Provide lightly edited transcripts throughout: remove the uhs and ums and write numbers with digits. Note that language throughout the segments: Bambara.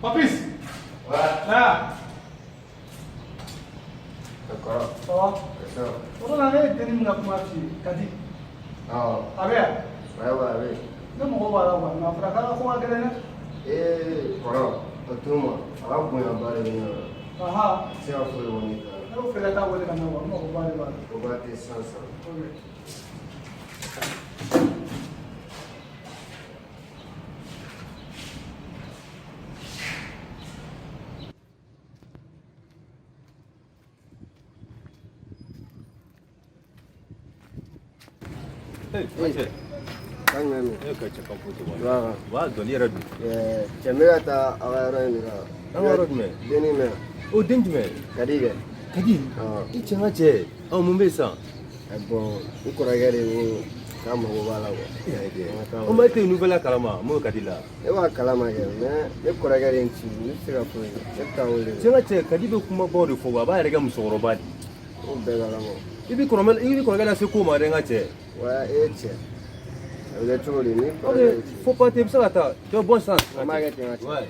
Papis. Ouais. Na. Kɔrɔ. Ça va? Ça va. O la ne ye denni min ka kuma f'i ye Kadi. Awɔ. A bɛ yan. Ouais, ouais, a bɛ yen. Ne mago b'a la quoi mais a fɔra k'a ka ko ka gɛlɛn dɛ. Ee kɔrɔ, o to ma, a ka bonyaba de bɛ ne yɔrɔ. Ahan. A tɛ se ka foyi bɔ ne ta la. Ne ko fɛ ka taa wele ka na quoi n mago ba de b'a la. O b'a tɛ sisan sisan. Ok. Kan jumɛn bɛ yen? Ne ka cɛ ka ko I b'a kan. Wa dɔnni yɛrɛ dun. Ɛɛ, cɛ n bɛ ka taa aw ka yɔrɔ in de la. An ka yɔrɔ jumɛn? Denni bɛ yan. O den jumɛn? Kadi kɛ. Kadi. Awɔ. I cɛ n ka cɛ. Ɔ mun bɛ yen sisan? Ɛ bon, n kɔrɔkɛ de ko k'a mago b'a la quoi. E y'a ye dɛ. An ka taa O ma e tɛ nouvelle kalama mun ye Kadi la. Ne b'a kalama kɛ mais ne kɔrɔkɛ de ye n ci ne tɛ se ka foyi kɛ. Ne bɛ taa wele. Cɛ n ka cɛ Kadi bɛ kumabaw de fɔ wa a b'a yɛrɛ kɛ musokɔrɔba de ye. O bɛɛ kalama. I b'i kɔrɔmɛ i b'i kɔrɔkɛ lase ko ma dɛ n ka cɛ. Wa e ye cɛ. A bɛ kɛ cogo di ni Ok, kɔrɔkɛ ye n ci? faut pas i bɛ se ka taa. Tu es bon sens. An b'a kɛ ten n ka cɛ. Ouais.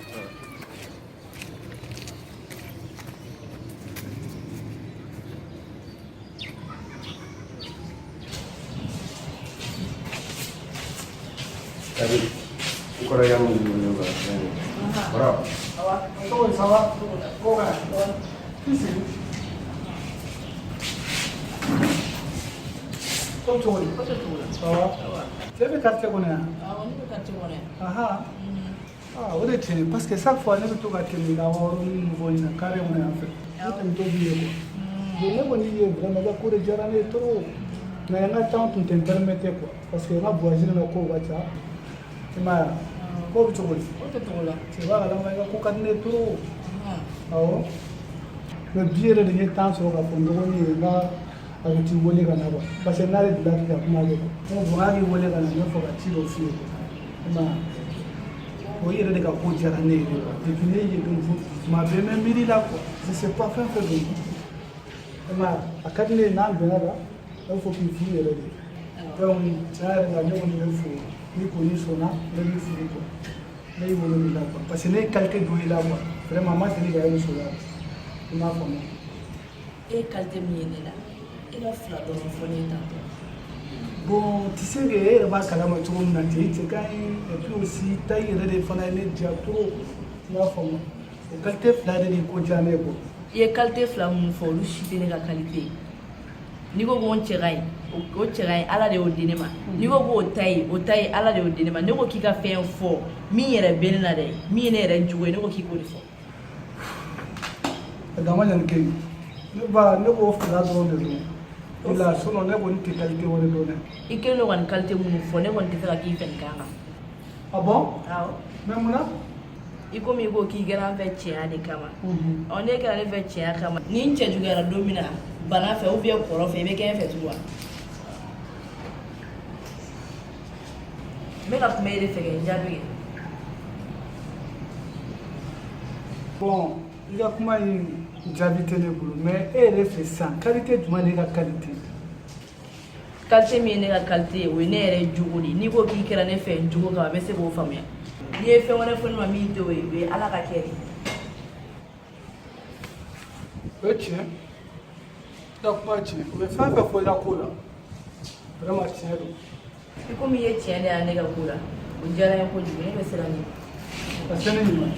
Kadi, n kɔrɔkɛ min b'i bolo quoi, filɛ nin ye. Kɔrɔ. Ça va? Cogo di ça va? Ko ka na. I sigi. Ko cogo di? Ko tɛ cogo la. Ça va? Cɛ bɛ quartier kɔnɔ yan? Awɔ, ne bɛ quartier kɔnɔ yan. Ahan. Ah, o de tiɲɛ ye parce que chaque fois ne bɛ to ka tɛmɛ i ka yɔrɔnin ninnu in na carré kɔnɔ yan fɛ. Ne tɛmɛtɔ b'i ye quoi. Bon ne kɔni y'i ye vraiment i ka ko de diyara ne ye trop. Mais n ka temps tun tɛ n permettre quoi parce que n ka voyage ni n ka kow ka ca. I m'a ye wa? Ko bɛ cogo di? Ko tɛ cogo la. Cɛ b'a kalama i ka ko ka di ne ye trop. Awɔ. Mais bi yɛrɛ de n ye temps sɔrɔ k'a fɔ n dɔgɔnin ye n ka a bɛ t'i wele ka na quoi parce que n'ale delila k'i ka kuma kɛ quoi. N ko bon k'a k'i wele ka na n bɛ fɛ ka ci dɔ f'i ye quoi. I m'a ye wa? O yɛrɛ de ka ko diyara ne ye quoi. Depuis ne ye don fo bi tuma bɛɛ n bɛ miiri la quoi. Je sais pas fɛn fɛn don. I m'a ye wa? A ka di ne ye n'an bɛnna la, a bɛ fɔ k'i furu yɛrɛ de. Donc tiɲɛ yɛrɛ la ne kɔni bɛ fo n'i kɔni sɔnna ne b'i furu quoi. Ne y'i wolo nin la quoi parce que ne ye qualité dɔ y'i la quoi. Vraiment n ma deli ka ye muso la. I m'a faamu. E ye qualité min ye ne la, e ka fila dɔrɔn fɔ ne ye tantɔ. Bon, tu sais que e yɛrɛ b'a kalama cogo min na ten i cɛ ka ɲi et puis aussi taille yɛrɛ de fana ye ne diya trop. I b'a faamu. O qualité fila de ko diya ne ye quoi. I ye qualité fila minnu fɔ, olu si tɛ ne ka qualité ye. N'i ko ko n cɛ ka ɲi, o cɛ ka ɲi, Ala de y'o di ne ma. N'i ko k'o ta ye, o ta ye, Ala de y'o di ne ma. Ne ko k'i ka fɛn fɔ min yɛrɛ bɛ ne na dɛ, min ye ne yɛrɛ jogo ye, ne ko k'i k'o de fɔ. A dama ɲani kɛ ne ba ne k'o fila dɔrɔn de dɔn. O la sinon ne kɔni tɛ qualité wɛrɛ dɔn dɛ. I kɛlen don ka nin qualité minnu fɔ, ne kɔni tɛ se ka k'i fɛ nin kan kan. Ah bon? Awɔ. Mais mun na? I komi i ko k'i kɛra n fɛ cɛya de kama. Ɔ n'e kɛra ne fɛ cɛya kama, ni n cɛ juguyara don min na bana fɛ ou bien kɔrɔ fɛ, i bɛ kɛ n fɛ tugun wa? N bɛ ka kuma e de fɛ kɛ n jaabi kɛ. Bon, i ka kuma in jaabi tɛ ne bolo mais e yɛrɛ fɛ sisan qualité jumɛn de ye e ka qualité ye? Qualité min ye ne ka qualité ye, o ye ne yɛrɛ jogo de ye. N'i ko k'i kɛra ne fɛ n jogo kama, n bɛ se k'o faamuya. N'i ye fɛn wɛrɛ fɔ ne ma min tɛ o ye, o ye Ala ka kɛ de ye. O ye tiɲɛ. I ka kuma ye tiɲɛ. U bɛ fɛn fɛn fɔ i ka ko la vraiment tiɲɛ don. I komi i ye tiɲɛ de yan ne ka ko la, o diyara n ye kojugu. Ne bɛ siran ɲɛ. Ka se ne ɲuman.